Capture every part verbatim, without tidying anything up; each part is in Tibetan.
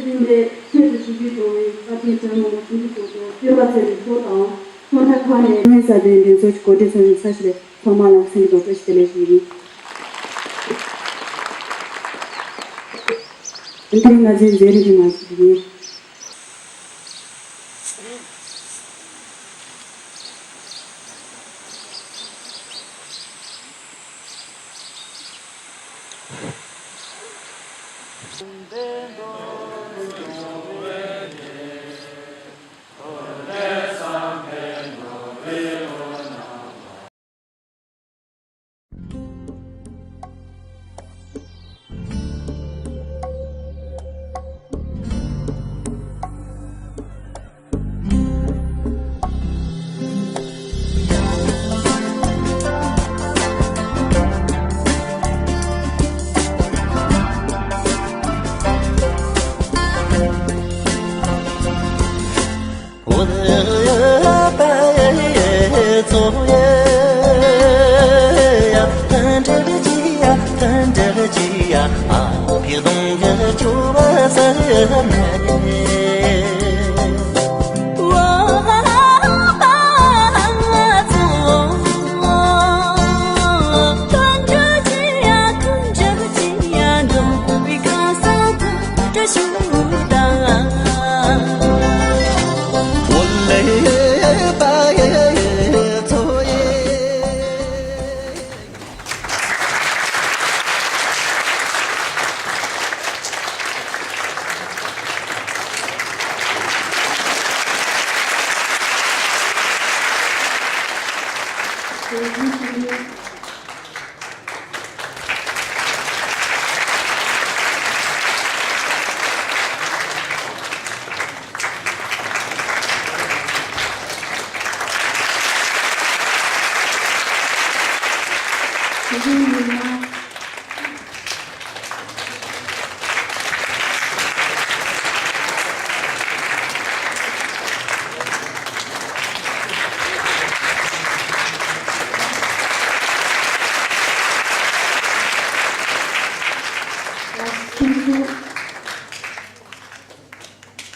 ཚན་པའི་ཆེད་དུ་ཞུ་རྒྱུ་དང་བཀའ་དྲིན་དྲན་མོ་ཞུ་རྒྱུ་དང་སྟོན་པ་ཚེ་རིང་མཚོ་དང་ཐོག་མཐའ་ཁག་ནས་ངོས་ས་དེ་འདྲེན་ཚོགས་ཀྱི་གོ་སྒྲིག་ཚོགས་ཡོད་ས་ཞིག་ལས་ཚང་མ་ལ་ཚེ་རིང་དང་བཀྲ་ཤིས་བདེ་ལེགས་ཞུ་རྒྱུ་ཡིན། འདི་ང་ཚོའི་མཛད་རིམ་གྱི་ནང་ཞུ་རྒྱུ་ཡིན།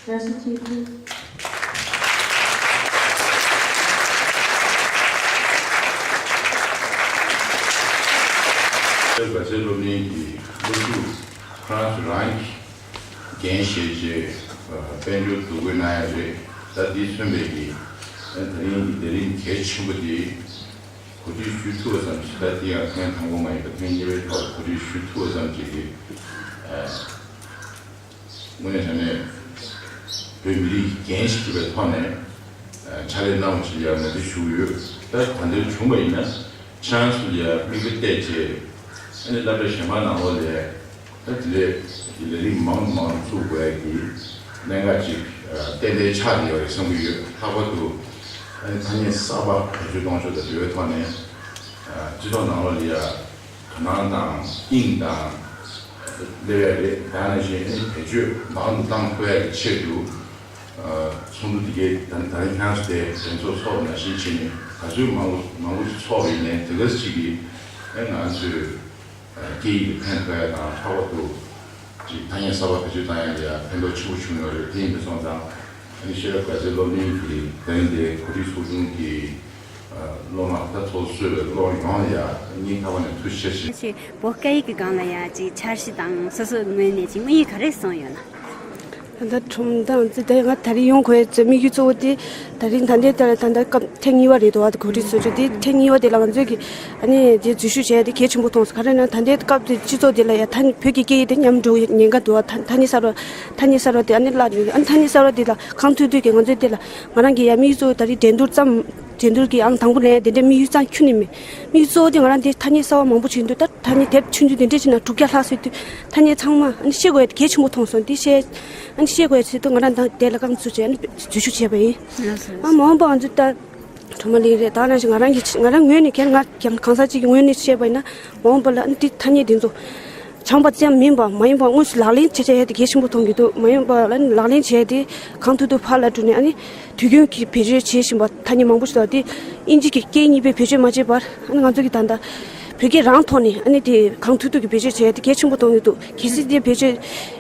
བཀྲ་ཤིས་ཆོས་སྐྱིད། དགའ་ཚལ་སློབ་གླིང་གི་སློབ་ཕྲུག་ཁོ་རང་ཚོ་རང་གིས་འགན་བཞེས་བྱས་དཔལ་འབྱོར་བསྡུ་དགོས་གནང་ཡ་རེད། ད་འདི་མཚོན་པའི་གི་ད་རིང་གི་ལས་རིམ་གལ་ཆེན་པོ་འདི་གོ་སྒྲིག་ཞུ་ཐུབ་པ་ཙམ་ཞིག་ད་འདི་ཡང་ཐེངས་དང་པོ་མ་ཡིན་པ་ཐེངས་གཉིས་པའི་ཐོག་གོ་སྒྲིག་ཞུ་ཐུབ་པ་ཙམ་ཞིག་གི་དངོས་གནས་དྲང་གནས་བོད་མི་རིགས་ཀྱི་འགན་ཞིག་གྱུར་པའི་ཐོག་ནས་ཕྱག་ལས་གནང་བ་ཞིག་ལ་ཡང་ངོས་འཛིན་ཞུ་གི་ཡོད། ད་ད་འདིར་བྱུང་བ་ཡིན་ན་ཁྱེད་རང་ཚོ་ལ་ཡང་མིག་དཔེ་བལྟས་རྗེས་ཨ་ནི་སློབ་གྲྭ་གཞན་པ་ནང་ལོགས་ལ་ད་དེ་ལས་ལས་རིམ་མང་དུ་མང་དུ་བཙུགས་དགོས་ཡ་གི་གནད་འགག་ཅིག་ཏན་ཏན་ཆགས་བསྡད་ཡོད་རེད་བསམ་གྱི་ཡོད། ལྷག་པར་དུ་ཨ་ནི་ཐ་སྙད་གསར་པ་བེད་སྤྱོད་གཏོང་ཕྱོགས་དང་འབྲེལ་བའི་ཐོག་ནས་སྤྱི་ཚོགས་ནང་ལོགས་ལ་ཡ་དོ་སྣང་དང་དབྱིངས་དང་སླེབས་ཡ་རེད། ད་ནང་བཞིན་ཨ་ནི་བེད་སྤྱོད་མང་དུ་བཏང་ཐུབ་ཡ་གི་ཆེད་དུ་ཚོགས་འདུ་འདི་གའི་ད་ད་རིང་ཁྱེད་རང་ཚོ་དེ་གདན་ཚོགས་ཚོགས་པ་ནང་བཞིན་བྱས་ནས་ག་ཚོད་མང་པོ་མང་པོ་ཞིག་ཚོགས་པ་ཡིན་ནའི་དེ་ག་ཚོད་ཅིག་གིས་ཨ་ང་ཚོས་སྐད་ཡིག་ལ་ཕན་ཐོགས་ཡ་དང་། ལྷག་པར་དུ་ཅིག་ཐ་སྙད་གསར་པ་བེད་སྤྱོད་བཏང་ཡ་ལ་ཡ་ཕན་ཐོགས་ཆེན་པོ་བྱུང་ཡོད་རེད། དེ་ཡིན་པ་སོང་ཙང་ཨ་ནི་ཤེས་རབ་དགའ་ཚལ་སློབ་གླིང་གི་ད་རིང་དེ་གོ་སྒྲིག་ཚོགས་ཆུང་གི་སློབ་མ་ད་ཚོགས་གཙོས་པའི་སློབ་ཡོངས་ལ་ཡ་སྙིང་ཐག་པ་ནས་ཐུགས་རྗེ་ཆེ་ཞུ། ཅེས་བོད་སྐད་ཡིག་གི་སྒང་ལ་ཡ་ཅིག་འཆར་གཞི་དང་སོ་སོའི་ངོས་ནས་ཅིག་དམིགས་ཡུལ་ག་རེ་བཟུང་ཡོད་ན། ད་ལྟ་ཁྲོམ་ཐང་ཅིག་ད་ང་ད་རེས་ཡོང་དགོས་ཡ་དམིགས་ཡུལ་གཙོ་བོ་དེ་ད་རིང་ད་ལྟའི་ལྟར་ད་ལྟ་སྐབས་ཐེངས་གཉིས་པ་རེད་འདུག་བ། གོ་སྒྲིག་ཚོགས་ཆུང་དེ་ཐེངས་གཉིས་པ་དེ་ལ་ང་ཚོས་ཀྱི་ཨ་ནི་དེ་འཛུལ་ཞུགས་བྱས་དེ་གལ་ཆེན་པོ་མཐོང་སོང་། ག་རེ་ན་ད་ལྟའི་སྐབས་དེ་སྤྱི་ཚོགས་དེ་ལ་ཡ་ཐ་སྙད་བོད་ཀྱི་སྐད་ཡིག་དེ་ཉམས་འགྲོ་ཉེན་ཁ་འདུག་བ། ཐ་ཐ་སྙད་གསར་བ་ཐ་སྙད་གསར་བ་དེ་ཨ་ནི་བརླག་འགྲོ་གི། ཨ་ནི་ཐ་སྙད་གསར་བ་དེ་ལ་གང་ཐུབ་ཐུབ་ཀྱིས་ང་ཚོས་དེ་ལ་ང་རང་གི་ཡ་དམིགས་ཡུལ་གཙོ་བོ་ད་རེས་འགྲན་བསྡུར་ཙམ། འགྲན་བསྡུར་གྱི་ཨང་དང་པོ་ལེན་དེ་འདྲའི་དམིགས་ཡུལ་རྩ་ཁྱོན་ནས་མེད། དམིགས་ཡུལ་གཙོ་བོ་དེ་ང་རང་དེ་ཐ་སྙད་གསར་བ་མང་པོ་བྱུང་འདུག་ད་ཐ་སྙད་དེབ་ཆུང་ཆུང་དེ་འདྲ་ཞིག་ནང་དྲུག་བརྒྱ་ལྷག་ཙམ་འདུག་ཐ་སྙད་ཚང་མ་ཨ་ནི་ཤེས་དགོས་ཡ་དེ་གལ་ཆེན་པོ་མཐོང་སོང་། དེ་ཤེས་ཨ་ནི་ཤེས་དགོས་ཡ་ཆེད་དུ་ང་རང་ད་དེ་ལ་རྐང་བཙུགས་བྱས་ཨ་ནི་འཛུལ་ཞུགས་བྱས་པ་ཡིན། ལགས་སོ། ཨ་མ་འོངས་པ་ང་ཚོ་ད་གྲོ་མ་ལེགས་རེད། ད་ནང་བཞིན་ང་རང་གི་ང་རང་ངོས་ནས་ཁྱེད་ང་ཀྱང་གང་ཟག་ཅིག་གི་ངོས་ནས་བཤད་པ་ཡིན་ན་མ་འོངས་པ་ལ་ཨ་ནི་དེ་ཐ་སྙད་དེ་ཚོ། སྦྱངས་པ་ཙམ་མིན་པ་མ་ཡིན་པ་དངོས་སུ་ལག་ལེན་བྱེད་བྱ་ཡ་དེ་གལ་ཆེན་པོ་མཐོང་གི་འདུག་མ་ཡིན་པ་ལ་ནི་ལག་ལེན་བྱས་ཏེ་གང་ཐུབ་ཐུབ་ཕར་ལ་བསྒྲུབས་ནས་ཨ་ནི་དུས་རྒྱུན་གྱི་བེད་སྤྱོད་བྱེད་བཞིན་པ་ཐ་སྙད་མང་པོ་ཞིག་དང་དེ་དབྱིན་ཇི་གི་སྐད་གཉིས་པོའི་བེད་སྤྱོད་མ་བྱས་པར་ཨ་ནི་ང་ཚོ་གི་ད་ལྟ་ བོད་སྐད་རང་ཐོག་ནས་ཨ་ནི་དེ་གང་ཐུབ་ཐུབ་ཀྱིས་བེད་སྤྱོད་བྱས་ཏེ་གལ་ཆེན་པོ་མཐོང་གི་འདུག་གལ་སྲིད་དེ་བེད་སྤྱོད་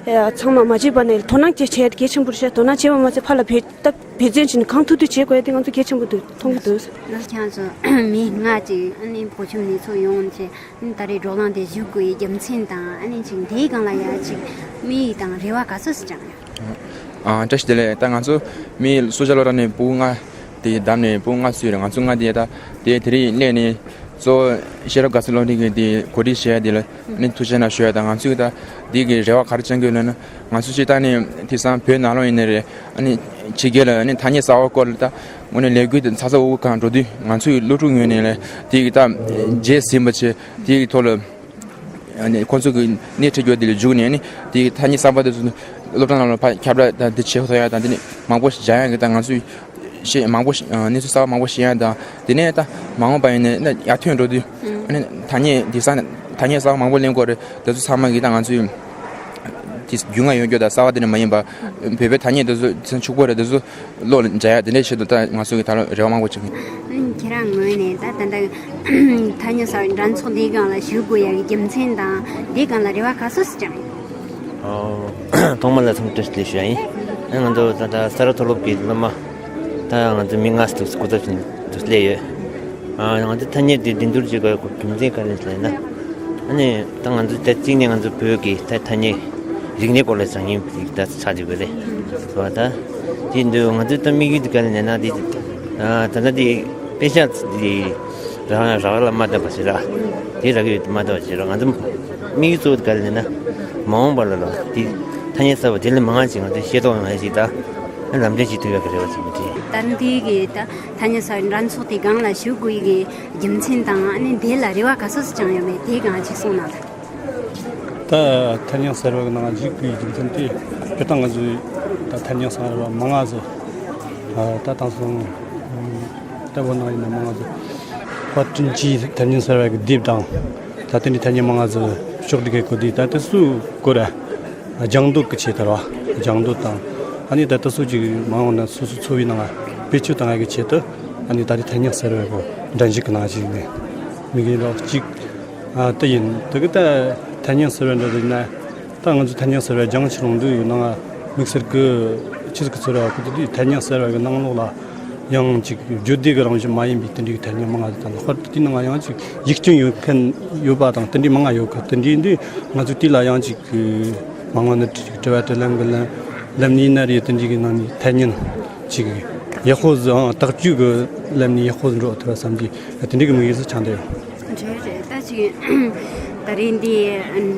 ཨ་ཚང་མ་མ་བྱས་པ་ནས་དོ་སྣང་བྱས་བྱས་ཏེ་གལ་ཆེན་པོ་རེད་ཤག་དོ་སྣང་བྱས་པ་མ་ཟད་ཕར་ལ་བེད་ད་འབད་བརྩོན་བྱས་ནས་གང་ཐུབ་ཐུབ་བྱེད་དགོས་ཡ་དེ་ང་ཚོ་གལ་ཆེན་པོ་འདུག་མཐོང་གི་འདུག་ལགས། ཁྱེད་ཚོ་མི་ལྔ་ཅིག་ཨ་ནི་བོད་ཁྱིམ་ནས་ཚུར་ཡོང་བྱས་ཨ་ནི་ད་རེས་བགྲོ་གླེང་དེ་ཞུ་དགོས་ཡའི་རྒྱུ་མཚན་དང་ཨ་ནི་ཅིག་དེའི་སྒང་ལ་ཡ་ཅིག་དམིགས་ཡུལ་དང་རེ་བ་ག་ཚོད་ཅིག་བཅངས་ཡོད། ཨ། བཀྲ་ཤིས་བདེ་ལེགས། ད་ང་ཚོ་མི་སུ་ཇཱ་ལོ་ར་ནས་ཕྲུ་གུ་ལྔ་དེ་བདམས་ནས་ཕྲུ་གུ་ལྔ་བཙུགས་རེད། ང་ཚོ་ལྔ་དེ་ད་དེ་དེ་རིང་སླེབས་ནས་གཙོ་བོ་ཤེས་རབ་དགའ་ཚལ་སློབ་གྲྭའི་གི་དེ་གོ་སྒྲིག་བྱས་ཡ་དེ་ལ་ཨ་ནི་ཐུགས་རྗེ་གནང་ཞུ་ཡ་དང་། ང་ཚོས་ད་འདི་གི་རེ་བ་ག་རེ་བཅངས་ཀྱི་ཡོད་ལབ་ན། ང་ཚོ་སྤྱིར་བཏང་ནས་དེང་སང་བོད་ནང་ལོགས་ཡིན་ནའི་རེད། ཨ་ནི་ཕྱི་རྒྱལ་ལ་ཨ་ནི་ཐ་སྙད་གསར་པ་སྐོར་ལ་ད་དངོས་གནས་ལས་འགུལ་དེ་ཚ་ཚ་འུར་འུར་གང་འགྲོ་དུས་ང་ཚོའི་སློབ་ཕྲུག་ངོས་ནས་ལ་དེ་གི་ད་རྗེས་ཟིན་པ་བྱས་དེ་གི་ཐོག་ལ། ཨ་ནི་ཁོང་ཚོ་གི་སྣེ་ཁྲིད་རྒྱུ་དེ་ལ་འཇུག་ནས་ཨ་ནི་དེ་གི་ཐ་སྙད་གསར་པ་དེ་ཚོ་སློབ་གྲྭ་ནང་ལ་ཕར་ཁྱབ་བསྒྲགས་དང་དེ་བྱེད་ཐུབ་ཡ་དང་། དེ་ནས་མང་པོ་ཞིག་སྦྱང་ཡ་གི་ད་ང་ཚོས་ཤེས་མང་པོ་ཞིག་གནས་ཚུལ་གསར་པ་མང་པོ་ཤེས་ཡ་དང་། དེ་ནས་ད་མ་འོངས་པ་ཡིན་ནའི་ད་ཡར་ཐོན་འགྲོ་དུས་ཨ་ནི་ཐ་སྙད་དེང་སང་ཐ་སྙད་གསར་པ་མང་པོ་ལེན་དགོས་རེད། དེ་ཚོ་ཚང་མ་གི་ད་ང་ཚོས་དེ་རྒྱུས་མངའ་ཡོད་རྒྱུ་དང་གསར་པ་དེ་འདྲ་མ་ཡིན་པ་བོད་པའི་ཐ་སྙད་དེ་ཚོ་ཕྱུག་པོ་རེད། དེ་ཚོ་བློ་ལ་འཇགས་ཡ་དེ་འདྲའི་ཆེད་དུ་ད་ང་ཚོ་གི་ད་ལོ་རེ་བ་མང་པོ་བྱེད་ཀྱི་ཡིན། ཁྱེད་རང་ངོས་ནས་ད་ད་ལྟ་ཐ་སྙད་གསར་པའི་འགྲན་ཚོགས་འདིའི་སྒང་ལ་ཞུགས་དགོས་ཡ་གི་རྒྱུ་མཚན་དང་འདིའི་སྒང་ལ་རེ་བ་ག་ཚོད་ཅིག་བཅངས་ཡོད། ཨོ། ཐོག་མ་ལ་འཚམས་འདྲི་ཞུ་ཡ་ཡིན། ཨ་ང་ཚོ་ད་ལྟ་ས་རཱ་མཐོ་སློབ་ཀྱི་སློབ་མ་ད་ང་ཚོ་མི་ལྔ་ཙམ་སྐུ་ཚབ་བྱས་ནས་སླེབས་ཡོད། ཨ་ང་ཚོ་ཐ་སྙད་འདི་འགྲན་བསྡུར་བྱེད་དགོས་ཡ་རྒྱུ་མཚན་ག་རེ་ཡིན་ལབ་ན། ཨ་ནི་ད་ང་ཚོ་ད་གཅིག་ནས་ང་ཚོ་བོད་ཀྱི་ད་ཐ་སྙད་རིག་གནས་སྐོར་ལ་སྦྱང་མཁན་ཞིག་ད་ཆགས་བསྡད་ཡོད་རེད། སོ་ད་དེ་འདུག་ང་ཚོའི་ད་དམིགས་ཡུལ་དེ་ག་རེ་ལབ་ན་དེ་ད་ལྟ་དེ་དཔེ་ཆ་དེ་རག་རག་ལ་མ་བལྟས་པ་ཞིག་ར། དེ་རག་གི་ཡོད་མ་བལྟས་པ་ཞིག་ར། ང་ཚོ་དམིགས་ཡུལ་གཙོ་བོ་དེ་ག་རེ་ལབ་ན་མ་འོངས་པ་ལ་ར་དེ་ཐ་སྙད་གསར་པ་དེ་ལས་མང་ང་ཞིག་ང་ཚོས་ཤེས་རྟོགས་ཡོང་ཡ་ཞིག་ད་ལམ་སྟོན་བྱེད་ཐུབ་ཡ་གི་རེ་བ་ཞིག་མི་བྱེད། ད་འདི་གི་ད་ཐ་སྙད་གསར་པའི་འགྲན་ཚོགས་དེ་སྒང་ལ་ཞུགས་དགོས་ཡ་གི་རྒྱུ་མཚན་དང་ཨ་ནི་དེ་ལ་རེ་བ་ག་ཚོད་ཅིག་བཅངས་ཡོད་མེད་དེ་སྒང་ཅིག་གསུངས་གནང་དང་། ད་ཐ་སྙད་གསར་པ་གི་ནང་ཞུགས་དགོས་ཡ་གི་རྒྱུ་མཚན་དེ་སྤྱིར་བཏང་ང་ཚོའི་ད་ཐ་སྙད་གསར་པ་མང་ང་ཚོ་ད་དེང་སང་ལྟ་བུ་ནང་ཡིན་ན་མང་ང་ཚོ་པར་སྐྲུན་གྱི་ཐ་སྙད་གསར་པ་གི་དེབ་དང་ད་དེ་འདྲའི་ཐ་སྙད་མང་ང་ཚོ་ཕྱོགས་བསྒྲིགས་གི་གོ་དུས་ད་དེ་སུ་གོ་ར། སྦྱང་འདོད་ཀྱི་ཆེད་དུ་ར། སྦྱང་འདོད་དང་། ཨ་ནི་ད་ལྟ་སོ་ཅིག་མ་འོངས་ན་སོ་སོ་འཚོ་བའི་ནང་ལ་བེད་སྤྱོད་བཏང་ཡ་གི་ཆེད་དུ་ཨ་ནི་ད་རེས་ཐ་སྙད་གསར་པའི་སྒོ་འགྲན་ཞུགས་ཀྱི་ནང་ཞུགས་ནས་དམིགས་ཡུལ་རོགས་གཅིག་ཨ་དེ་ཡིན། དེ་གི་ད་ཐ་སྙད་གསར་པ་འདྲ་ཟེར་ན་ད་ང་ཚོ་ཐ་སྙད་གསར་པ་སྦྱང་ཆེ་རུང་འདུག་ཡོད་ནང་དམིགས་བསལ་གི་ཆི་ཟིག་གི་ཚོར་བ་ཁོ་དེ་དུས་ཐ་སྙད་གསར་པ་གི་ནང་ལོགས་ལ་ཡང་ཅིག་བརྗོད་བདེ་གི་རང་བཞིན་མ་ཡིན་པའི་དེ་འདྲའི་ཐ་སྙད་མང་ང་ཟིག་དང་ལྷག་པར་དུ་དེའི་ནང་ཡང་ཅིག་ཡིག་སྐྱོན་ཡོད་མཁན་ཡོད་པ་དང་དེ་འདྲའི་མང་ང་ཡོད་གི། དེ་འདྲའི་འདི་ང་ཚོ་དེ་ལ་ཡང་ཅིག་གི་མང་བ་ནི་དྲི་དྲི་བ་དྲི་ལན་གི་ལན་ལན་ནི་ན་རེ་དེ་འདྲའི་གི་ནང་ནས་ཐ་སྙད་ཅིག་ཡག་པོ་ཟིག་ཨང་ཐག་གཅོད་གི་ལན་ནི་ཡག་པོ་ཟིག་འགྲོ་ཐུབ་པ་བསམ་གྱི་དེ་འདྲའི་གི་དམིགས་ཡུལ་ཟིག་ཆགས་འདུག་རེད་རེད། ད་ཅིག་ད་རེས་འདི་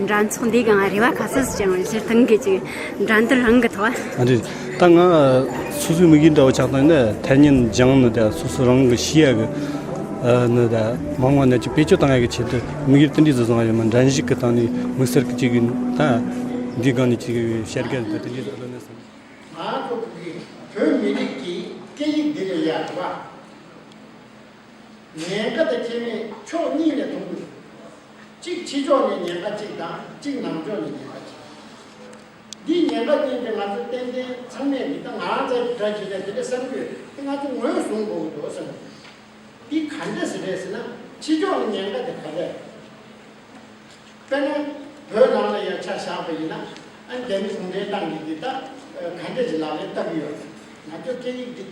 འགྲན་ཚོགས་འདི་གང་རེ་བ་ག་ཚོད་ཅིག་ཡོད་ཟེར་དང་གི་ཅིག་འགྲན་བསྡུར་རང་གི་ཐོག་ཨ་འདི་ད་ང་སོ་སོའི་དམིགས་ཡུལ་འདྲ་བོ་ཆགས་སྟངས་ནི་ཐ་སྙད་སྦྱང་ནི་ད་སོ་སོ་རང་གི་ཤེས་ཡ་གི་ཨ་ནི་ད་མང་བ་ནས་ཅིག་བེད་སྤྱོད་བཏང་ཡ་གི་ཆེད་དུ་དམིགས་ཡུལ་དེ་འདྲའི་ཟིག་བཟུང་བ་ཡོད་མ། འགྲན་ཞུགས་གི་སྟེང་ནས་དམིགས་བསལ་གི་ཅིག་གི་ད་འདི་སྒང་ནས་ཅིག་བྱ་དགའ་ད་དེ་འདྲའི་ཟིག་ལོན་ནས་སོང་། ང་ཚོ་གི་བོད་མི་རིགས་ཀྱི་སྐད་ཡིག་འདི་ལ་ཡ་རེད་བ། ཉེན་ཁ་དང་ཁྱད་མེད་ཕྱོགས་གཉིས་ནས་མཐོང་གི་འདུག་གཅིག་ཕྱི་ཕྱོགས་ནས་ཉེན་ཁ་གཅིག་དང་གཅིག་ནང་ཕྱོགས་ནས་ཉེན་ཁ་གཅིག་འདིའི་ཉེན་ཁ་རྐྱེན་གྱིས་ང་ཚོ་ཏན་ཏན་ཚང་མས་འདི་ལྟ་ང་རང་ཚོའི་འདྲ་བྱས་ནས་དེ་འདྲ་བསམ་གྱི་ཡོད། དེ་ང་ཚོ་ངོས་བཟུང་དགོས་ཀྱི་འདུག་བསམ་གྱི་འདུག་འདི་ག་འདྲ་ཟེར་རེད་ཟེར་ན་ཕྱི་ཕྱོགས་ནས་ཉེན་ཁ་དེ་ག་རེ་རེད། དཔེར་ན། བོད་ནང་ལ་ཡང་ཆ་བཞག་པ་ཡིན་ན། ཨ་རྒྱ་མི་གུང་ཁྲན་ཏང་གིས་འདི་ལྟ་ག་འདྲ་ཞིག་ལག་ལེན་བསྟར་གྱི་ཡོད། ང་ཚོ་སྐད་ཡིག་འདི་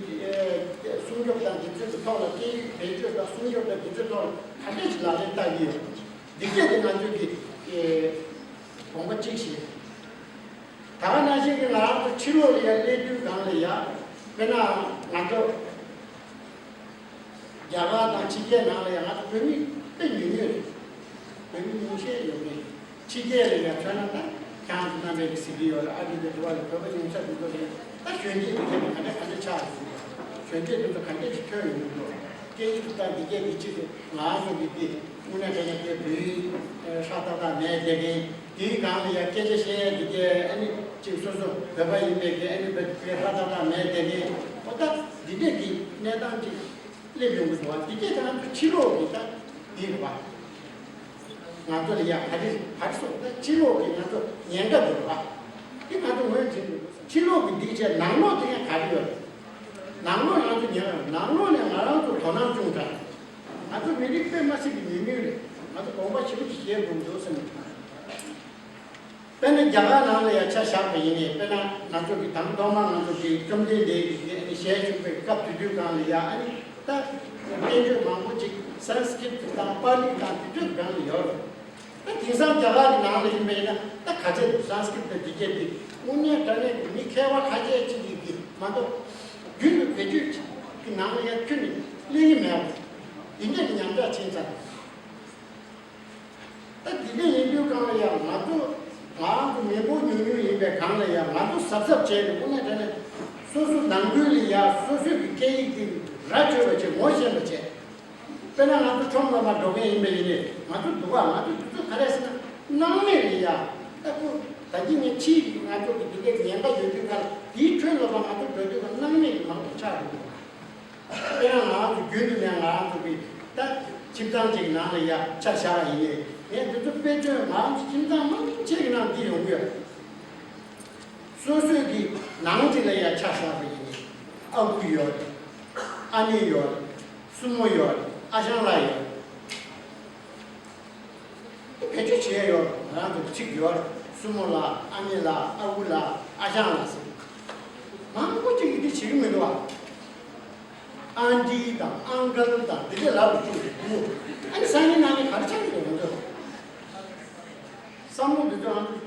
སྲུང་སྐྱོབ་དང་སྒྱུ་རྩལ་གྱི་ཐོག་ལ་སྐད་ཡིག་བེད་སྤྱོད་དང་སྲུང་སྐྱོབ་དང་སྒྱུ་རྩལ་ཐོག་ལ་ག་འདྲ་ཞིག་ལག་ལེན་བསྟར་གྱི་ཡོད། འདི་སྐད་དེ་ང་ཚོས་ཀྱི་དགོངས་པ་གཅིག་བཞེས། ད་ག་ནང་བཞིན་གྱི་ང་རང་ཚོ་ཕྱི་ལོགས་ལ་ཡང་སླེབས་དུས་སྒང་ལ་ཡང་དཔེར་ན་ང་ཚོ་རྒྱ་གར་དང་ཕྱི་རྒྱལ་ནང་ལ་ཡང་ང་ཚོ་བོད་མི་དཔེ་ཉུང་ཉུང་རེད། བོད་མི་ཉུང་ཤས་ཡོད་མེད་ཕྱི་རྒྱལ་ལ་ཡང་མཚོན་ན་ད་ཁྱེད་རང་ཚོ་རྣམ་པས་ཀྱི་གཟིགས་ཀྱི་ཡོད་རེད། ཨ་རི་དང་དེ་བ་ལ་བོད་པ་ཉུང་ཤས་དེ་ཚོ་རེད། ད་གཞོན་སྐྱེས་དེ་གས་ནི་ག་འདྲ་ག་འདྲ་ཆགས་ཡོད་རེད། གཞོན་སྐྱེས་དེ་ཚོ་ག་འདྲ་ཞིག་ཐོན་ཡོང་གི་འདུག་སྐད་ཡིག་དང་འདི་སྐད་འདི་གཅིག་རེད། ང་ཚོ་འདི་འདི་དངོས་གནས་དྲང་གནས་དེ་བོད་ཡིག་ཧྲ་ཏག་ཏག་མེད་བསྡད་མཁན། དེའི་སྒང་ལ་ཡང་སྐད་ཆ་བཤད་ཡ་འདི་གས་ཨ་ནི་གཅིག་སོ་སོ་བོད་པ་ཡིན་པའི་གི་ཨ་ནི་བོད་པའི་ཧྲ་ཏག་ཏག་མེད་བསྡད་མཁན། ཨོ་ད་འདི་འདྲས་ཀྱི་གནས་སྟངས་ཅིག་སླེབས་ཡོང་གི་འདུག་བ། འདི་གས་ད་ང་ཚོ་ཕྱི་ལོགས་ཀྱི་ད་འདི་རེད་བ། ང་ཚོ་ལ་ཡང་ག་རེ་ག་རེ་སོང་ད་ཕྱི་ལོགས་ཀྱི་ང་ཚོ་ཉེན་ཁ་འདི་རེད་བ། འདི་ང་ཚོ་ངོས་འཛིན་དགོས། ཕྱི་ལོགས་ཀྱི་འདི་བྱས་ནང་ལོགས་དེ་ཡང་ག་རེ་ཡོད་རེད། ནང་ལོགས་ང་ཚོ་ཉེན་ཁ་ནང་ལོགས་ནས་ང་རང་ཚོ་དོ་སྣང་ཅུང་དྲག་ང་ཚོ་མི་རིགས་དཔེ་མ་སྲིད་པའི་ཉུང་ཉུང་རེད། ང་ཚོ་དགོངས་པ་ཞེ་པོ་ཅིག་བཞེས་དགོས་འདུག་བསམ། དཔེར་ན་རྒྱ་གར་ནང་ལ་ཡང་ཆ་བཞག་པ་ཡིན་ནའི། དཔེར་ན་ང་ཚོ་གི་དང་པོ་ཐོག་མར་ང་ཚོ་གི་བཅོམ་ལྡན་འདས་ཀྱིས་ཨ་ནི་ཞལ་བཞུགས་པའི་སྐབས་དེ་དུས་སྒང་ལ་ཡང་ཨ་ནི་ད་བསྟན་བཅོས་མང་པོ་ཅིག་སན་སི་ཀྲིཏ་དང་པཱ་ལི་དང་དེ་དུས་སྒང་ལ་ཡོད་རེད། ད་དེང་སང་རྒྱ་གར་གྱི་ནང་ལ་ཡིན་པ་ཡིན་ན། ད་ག་ཚད་སན་སི་ཀྲིཏ་དང་དེ་སྐད་དེ་དངོས་གནས་དྲང་གནས་ཀྱི་མི་མཁས་པ་ཁ་ཤས་ཅིག་གིས་མ་གཏོགས། རྒྱུན་དུ་བེད་སྤྱོད་ཀྱི་ནང་ལ་ཡང་ཁྱོན་ནས་གླེང་གི་མེད་པ། འདི་འདྲ་གི་ཉམས་ཆག་ཕྱིན་ཚར། ད་འདི་འདྲ་ཡིན་དུས་སྒང་ལ་ཡང་ང་ཚོ་ང་རང་ཚོ་མི་འབོར་ཉུང་ཉུང་ཡིན་པའི་སྒང་ལ་ཡང་ང་ཚོ་གཟབ་གཟབ་བྱས་ནས། དངོས་གནས་དྲང་གནས་སོ་སོ་ནང་ཁུལ་ལ་ཡང་སོ་སོའི་གི་སྐད་ཡིག་དེ་ར་འཕྲོད་པ་བྱས། ངོ་ཤེས་པ་བྱས། དཔེར་ན་ང་ཚོ་ཁྲོམ་ལ་མར་འགྲོ་མཁན་ཡིན་པ་ཡིན་ནའི། ང་ཚོ་འདུག་ག་ང་ཚོ་འདི་ཚོ་ག་རེ་ཟེར་ན། སྣང་མེད་ལ་ཡ། ད་ཁོ་ད་གིན་ངས་ཕྱིའི་ང་ཚོ་གི་འདི་འདྲའི་ཉེན་ཁ་ཡོད་དུས་སྒང་ལ། དེའི་ཁྲོད་ལ་མར་ང་ཚོ་འགྲོ་དུས་སྒང་སྣང་མེད་ཀྱི་མང་པོ་ཆགས་འགྲོ་གི་འདུག་ག་དཔེར་ན་ང་ཚོ་རྒྱུན་དུ་ནས་ང་ཚོ་གི་ད་ཁྱིམ་ཚང་གཅིག་གི་ནང་ལ་ཡ་ཆ་བཞག་ཡིན་ནའི། ངས་འདི་ཚོ་དཔེ་མཚོན། ང་ཚོ་ཁྱིམ་ཚང་མང་ཆེ་གི་ནང་འདི་ཡོང་གི་ཡོད། སོ་སོའི་གི་ནང་གཅིག་ལ་ཡ་ཆ་བཞག་པ་ཡིན་ནའི། ཨ་ཁུ་ཡོད་རེད། ཨ་ནེ་ཡོད་རེད། སྲུ་མོ་ཡོད་རེད། ཨ་ཞང་ལགས་ཡོད་རེད། བེད་སྤྱོད་བྱེད་ཡ་ཡོད་རེད། ང་རང་ཚོ་གཅིག་ཡོད་རེད། སྲུ་མོ་ལགས། ཨ་ནེ་ལགས། ཨ་ཁུ་ལགས། ཨ་ཞང་ལགས་ཟེར། མང་པོ་ཅིག་གིས་འདི་བྱེད་ཀྱི་མི་འདུག་བ། ཨན་ཊི་དང་ཨང་ཀལ་དང་འདི་འདྲ་ལབ་དགོས་ཀྱི་འདུག་ཨ་ནི་སང་ཉིན་གནངས་ཉིན་ག་རེ་ཆགས་ཀྱི་འདུག་ང་ཚོ་བསམ་བློ་འདི་ཚོ་ཨང་ཀལ་